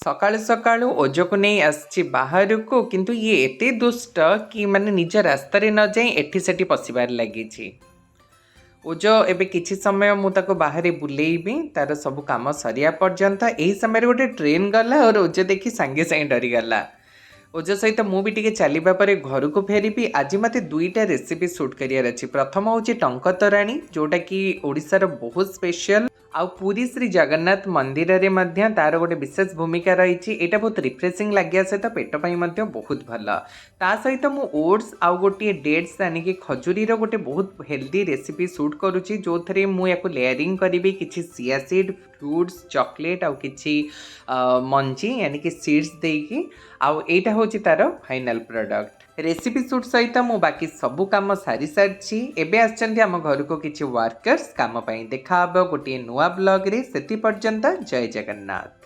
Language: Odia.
ସକାଳୁ ସକାଳୁ ଓଜକୁ ନେଇ ଆସିଛି ବାହାରକୁ, କିନ୍ତୁ ଇଏ ଏତେ ଦୁଷ୍ଟ କି ମାନେ ନିଜ ରାସ୍ତାରେ ନ ଯାଇ ଏଠି ସେଠି ପଶିବାରେ ଲାଗିଛି। ଓଜ ଏବେ କିଛି ସମୟ ମୁଁ ତାକୁ ବାହାରେ ବୁଲେଇବି, ତାର ସବୁ କାମ ସରିବା ପର୍ଯ୍ୟନ୍ତ। ଏହି ସମୟରେ ଗୋଟେ ଟ୍ରେନ୍ ଗଲା ଆଉ ଓଜ ଦେଖି ସାଙ୍ଗେ ସାଙ୍ଗେ ଡରିଗଲା। ଓଜ ସହିତ ମୁଁ ବି ଟିକେ ଚାଲିବା ପରେ ଘରକୁ ଫେରିବି। ଆଜି ମୋତେ ଦୁଇଟା ରେସିପି ସୁଟ୍ କରିବାର ଅଛି। ପ୍ରଥମ ହେଉଛି ଟଙ୍କ ତୋରାଣୀ, ଯେଉଁଟାକି ଓଡ଼ିଶାର ବହୁତ ସ୍ପେଶିଆଲ ଆଉ ପୁରୀ ଶ୍ରୀ ଜଗନ୍ନାଥ ମନ୍ଦିରରେ ମଧ୍ୟ ତାର ଗୋଟେ ବିଶେଷ ଭୂମିକା ରହିଛି। ଏଇଟା ବହୁତ ରିଫ୍ରେସିଂ ଲାଗିବା ସହିତ ପେଟ ପାଇଁ ମଧ୍ୟ ବହୁତ ଭଲ। ତା ସହିତ ମୁଁ ଓଟ୍ସ ଆଉ ଗୋଟିଏ ଡେଟ୍ସ ଆଣିକି ଖଜୁରୀର ଗୋଟେ ବହୁତ ହେଲ୍ଦି ରେସିପି ସୁଟ୍ କରୁଛି, ଯେଉଁଥିରେ ମୁଁ ୟାକୁ ଲେୟାରିଂ କରିବି କିଛି ସିଆ ସିଡ୍, ଫ୍ରୁଟ୍ସ, ଚକୋଲେଟ୍ ଆଉ କିଛି ମଞ୍ଜି, ୟାନି କି ସିଡ୍ସ ଦେଇକି। ଆଉ ଏଇଟା ହେଉଛି ତାର ଫାଇନାଲ୍ ପ୍ରଡ଼କ୍ଟ। ରେସିପି ସୁଟ୍ ସହିତ ମୁଁ ବାକି ସବୁ କାମ ସାରି ସାରିଛି। ଏବେ ଆସିଛନ୍ତି ଆମ ଘରକୁ କିଛି ୱାର୍କର୍ସ କାମ ପାଇଁ। ଦେଖା ହେବ ଗୋଟିଏ ନୂଆ ବ୍ଲଗ୍ରେ, ସେଥି ପର୍ଯ୍ୟନ୍ତ ଜୟ ଜଗନ୍ନାଥ।